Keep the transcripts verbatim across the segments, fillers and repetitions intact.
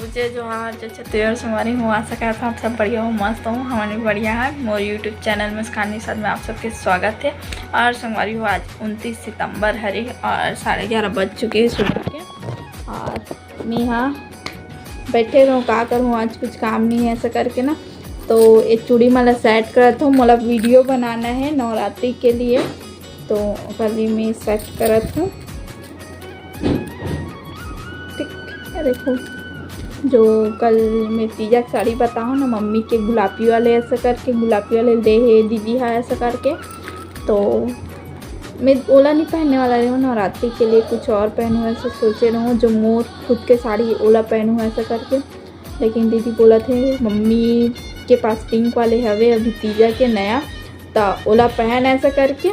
जय जोहार, जय छत्तीसगढ़ संगवारी हो। आशा करत हूँ आप सब बढ़िया हो, मस्त हो। हमन भी बढ़िया है। मोर YouTube चैनल मुस्कान निषाद में आप सबके स्वागत है। और संगवारी हो, आज उनतीस सितंबर हरे और साढ़े ग्यारह बज चुके हैं सुबह के। और मैं यहाँ बैठे रहूँ, का करूँ, आज कुछ काम नहीं है ऐसा करके ना। तो ये चूड़ी माला सेट करत हूँ, मोला वीडियो बनाना है नवरात्रि के लिए, तो ओकर लिए मैं सेट करत हूँ। ठीक है, देखो जो कल मैं तीजा के साड़ी बताऊँ ना, मम्मी के गुलापी वाले ऐसा करके, गुलापी वाले दे हे दीदी हा ऐसा करके, तो मैं ओला नहीं पहनने वाला रहूँ नवरात्रि के लिए, कुछ और पहनूँ ऐसा सोचे रहूँ, जो मोर खुद के साड़ी ओला पहनूँ ऐसा करके। लेकिन दीदी बोलत हे मम्मी के पास पिंक वाले हवे अभी तीजा के नया, त ओला पहन ऐसा करके।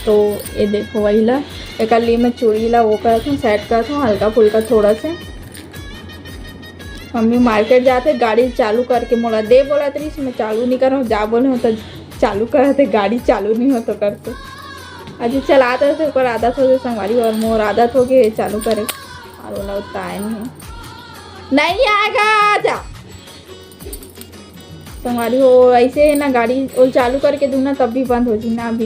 तो ये देखो वही ला, एकर लिए मैं चूड़ी ला वो करत हूँ, सेट करत हूँ हल्का फुल्का थोड़ा से। मम्मी मार्केट जाते गाड़ी चालू करके मोला दे बोलत रहिस, मैं चालू नहीं करहूँ, जा बोले हूँ तो चालू करते, गाड़ी चालू नहीं हो तो करते। अजी चलाते रहते, ओकर आदत हो गई संगवारी, और मोर आदत हो गई चालू करे, और ओला उतना आए नहीं है। नहीं आएगा, आजा। संगवारी हो, ऐसे है ना, गाड़ी वो चालू करके दूँ ना, तब भी बंद हो जी ना। अभी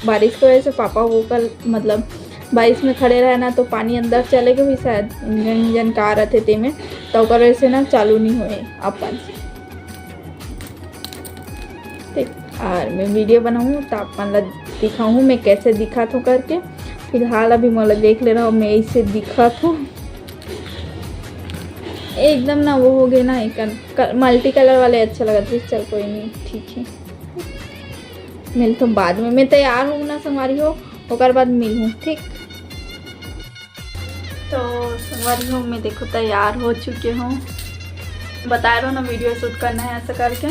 बारिश के वजह से पापा वो कल, मतलब, बारिश में खड़े रहे ना, तो पानी अंदर चले गए हुई शायद, इंजन, इंजन का रथे ते में, तो ओकर वजह से ना चालू नहीं होए अपन। ठीक, और मैं वीडियो बनाऊँ तो आप मन ला दिखाऊँ मैं कैसे दिखात हूँ करके। फिलहाल अभी मोला देख ले रहा हूँ, मैं ऐसे दिखात हूँ एकदम ना वो हो गए ना, एक मल्टी कलर वाले अच्छा लगत रहिस। चल कोई नहीं, ठीक है, मिलथों बाद में। मैं तैयार हूँ ना संगवारी हो, ओकर बाद मिलहूँ, ठीक। तो संगवारी हो, मैं देखो तैयार हो चुके हूँ। बताए रहो ना वीडियो शूट करना है ऐसा करके,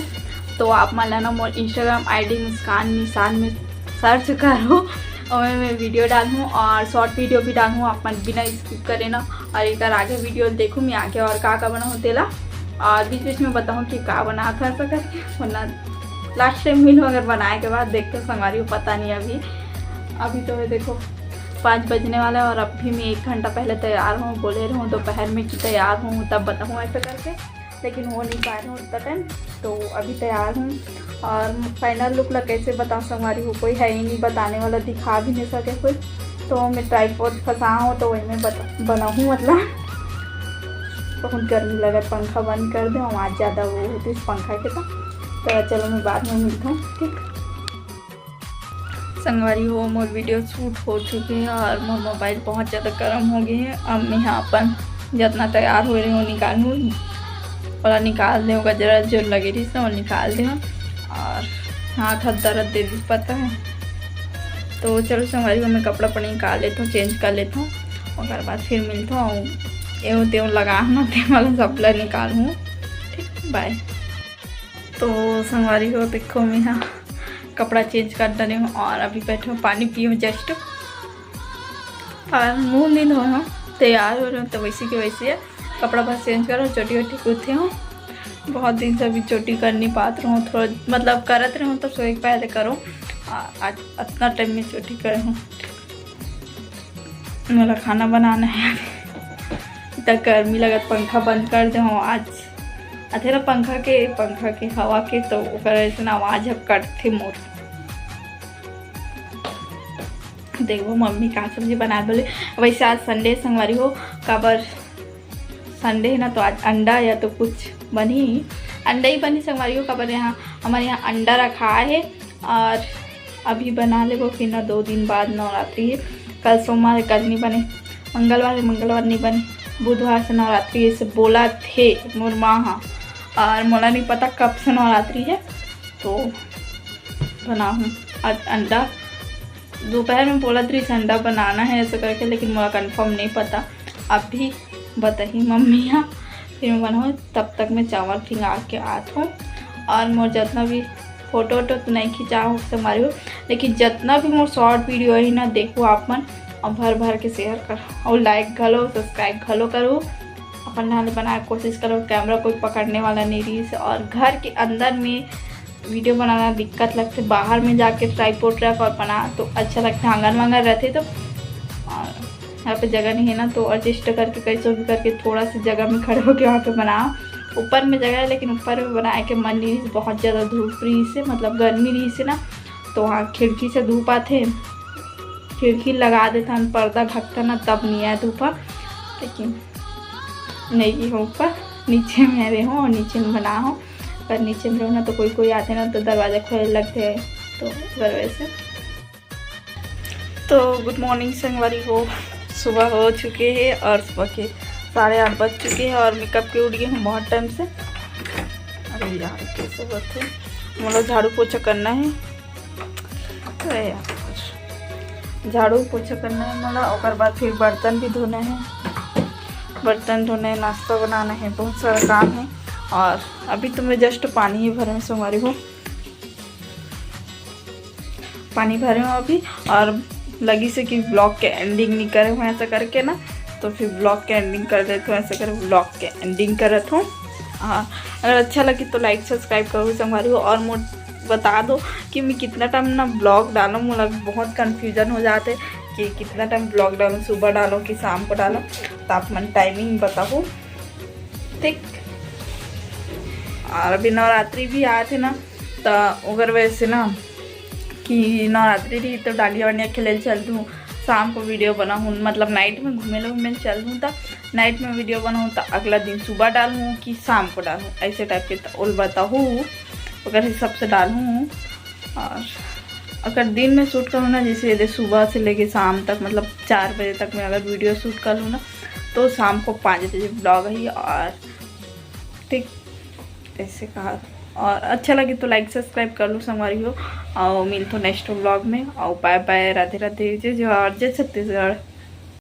तो आप मन ला ना मोर Instagram ID मुस्कान निषाद में सर्च करो, और मैं वीडियो डालूँ और शॉर्ट वीडियो भी डालूँ, आप मन बिना स्किप करे ना, और एक आगे वीडियो देखूँ मैं आगे और का का बनाऊँ तेला, और बीच बीच में बताऊँ कि का बनात हूँ ऐसा करके, वरना लास्ट टाइम मिलूँ अगर बनाए के बाद। देखते संगवारी हो, पता नहीं अभी, अभी तो मैं देखो पाँच बजने वाला है और अब भी मैं एक घंटा पहले तैयार हूँ, बोले रहूँ दोपहर में कि तैयार हूँ तब बताऊँ ऐसा करके, लेकिन हो नहीं पा रही हूँ उतना टाइम। तो अभी तैयार हूँ और फाइनल लुक ला कैसे बताऊँ संगवारी हो, कोई है ही नहीं बताने वाला, दिखा भी नहीं सके कोई। तो मैं ट्राईपोड फंसा हूँ तो वही में बता बनाऊँ, मतलब बहुत गर्मी लगे, पंखा बंद कर दे, आवाज़ ज़्यादा वो होती इस पंखा के। तो, तो चलो मैं बाद में मिलता हूँ, ठीक। संगवारी हो, मोर वीडियो शूट हो चुके हैं और मोर मोबाइल बहुत ज़्यादा गर्म हो गए हैं। अब मैं यहाँ अपन जितना तैयार हो रही हूँ निकालूँ, ओला निकाल दे, गजरा जो लगे रही से निकाल दे और हाथ हाथ दर्द दे दी पता है। तो चलो संगवारी हो, मैं कपड़ा अपने निकाल लेता हूँ, चेंज कर लेता हूँ, ओकर बाद फिर मिलता हूँ। एव तेव लगा ना ते वाला सब ला निकालूँ, ठीक, बाय। तो संगवारी हो, देखो मैं यहाँ कपड़ा चेंज कर डाले हूँ और अभी बैठे हूँ पानी पीऊँ जस्ट, और मुँह नहीं धोए हूँ, तैयार हो रहे हूँ तो वैसे के वैसे है। कपड़ा बस चेंज करो, चोटी वोटी गूँथे हूँ। बहुत दिन से अभी चोटी कर नहीं पात रहूँ, थोड़ा मतलब करत रहूँ तो सोए के पहले करो। आ, आज इतना टाइम में चोटी करे हूँ, मोला खाना बनाना है। इतना गर्मी लगत, पंखा बंद कर दे हूँ आज। अथेरा पंखा के, पंखा के हवा के तो ओकर ऐसे ना आवाज़ ह कटथे मोर। देखो मम्मी का सब्जी बना बोले। वैसे आज संडे संगवारी हो, काबर संडे है ना, तो आज अंडा या तो कुछ बनी, अंडा ही बनी संगवारी हो, काबर यहाँ हमारे यहाँ अंडा रखा है। और अभी बना लेबो, फिर ना दो दिन बाद नवरात्रि है, कल सोमवार है, कल नहीं बने, मंगलवार है, मंगलवार नहीं बने, बुधवार से नवरात्रि है, ऐसे बोला थे मोर माँ हा, और मोला नहीं पता कब से नवरात्रि है, तो बनाहूँ आज अंडा। दोपहर में बोलत रहिस अंडा बनाना है ऐसा करके, लेकिन मोला कंफर्म नहीं पता, अभी बताही मम्मी हा, फिर मैं बनाऊँ। तब तक मैं चावल खिंगा के आत हूँ। और मोर जितना भी फोटो वोटो तो नहीं खिंचा हो संगवारी हो, लेकिन जितना भी मोर शॉर्ट वीडियो है ना, देखो आप मन, और भर भर के शेयर करो और लाइक घलो, सब्सक्राइब घलो करो। अपन नाले बनाए के कोशिश करो, कैमरा कोई पकड़ने वाला नहीं रहिस, और घर के अंदर में वीडियो बनाना दिक्कत लगथे, बाहर में जाके ट्राईपोड रख और बना तो अच्छा लगथे, आंगन वांगन रहथे तो। और यहाँ पे जगह नहीं है ना, तो एडजस्ट करके कैसे भी करके थोड़ा सा जगह में खड़े होके वहाँ पे बनाओ। ऊपर में जगह है, लेकिन ऊपर में बनाए के मन नहीं रहिस, बहुत ज़्यादा धूप रहिस हे, मतलब गर्मी रहिस हे ना, तो वहाँ खिड़की से धूप आथे, खिड़की लगा देथन, पर्दा ढकथन ना, तब नहीं आए धूप ह। लेकिन नहीं हो ऊपर, नीचे में रहे हो और नीचे में बना हो, पर नीचे में रहो ना तो कोई कोई आते ना तो दरवाजा खोले लगते हैं, तो अगर वैसे। तो गुड मॉर्निंग संगवारी हो, सुबह हो चुके हैं और सुबह के साढ़े आठ बज चुके हैं और मेकअप के उठ गए हूँ बहुत टाइम से। अरे यार, कैसे करते हैं, मतलब झाड़ू पोछा करना है। अरे यार, झाड़ू पोछा करना है मोला, ओकर बाद फिर बर्तन भी धोना है, बर्तन धोना है, नाश्ता बनाना है, बहुत सारा काम है। और अभी तो मैं जस्ट पानी ही भरे में संगवारी हूँ, पानी भरे हूँ अभी। और लगिस हे कि ब्लॉग के एंडिंग नहीं करे हूँ ऐसा करके ना, तो फिर ब्लॉग के एंडिंग कर देते हूँ, ऐसा कर ब्लॉग के एंडिंग करत हूँ। हाँ, अगर अच्छा लगे तो लाइक सब्सक्राइब करो संगवारी हो, और मोर बता दो कि मैं कितना टाइम ना ब्लॉग डालूँ, मोला बहुत कन्फ्यूजन हो जाते कि कितना टाइम ब्लॉग डालूँ, सुबह डालूँ कि शाम को डालूँ, तो आप मन टाइमिंग बताओ, ठीक। और अभी नवरात्रि भी आए थे ना, तो ओकर वजह से ना कि नवरात्रि रही तो डालिया वालिया खेले चल दूँ, शाम को वीडियो बनाहूँ, मतलब नाइट में घूमे ला घूमे चल दूँ, तो नाइट में वीडियो बनाहूँ, तो अगला दिन सुबह डालूँ कि शाम को डालूँ, ऐसे टाइप के तो ओल बताहूँ, ओकर हिसाब से डालूँ। और अगर दिन में शूट करूँ ना, जैसे यदि सुबह से लेके शाम तक, मतलब चार बजे तक मैं अगर वीडियो शूट कर लूँ ना, तो शाम को पाँच बजे ब्लॉग ही। और ठीक ऐसे कहा, और अच्छा लगे तो लाइक सब्सक्राइब कर लो संगवारी हो, और मिलतो नेक्स्ट ब्लॉग में। और बाय बाय, राधे राधे, जय जोहार, जय छत्तीसगढ़।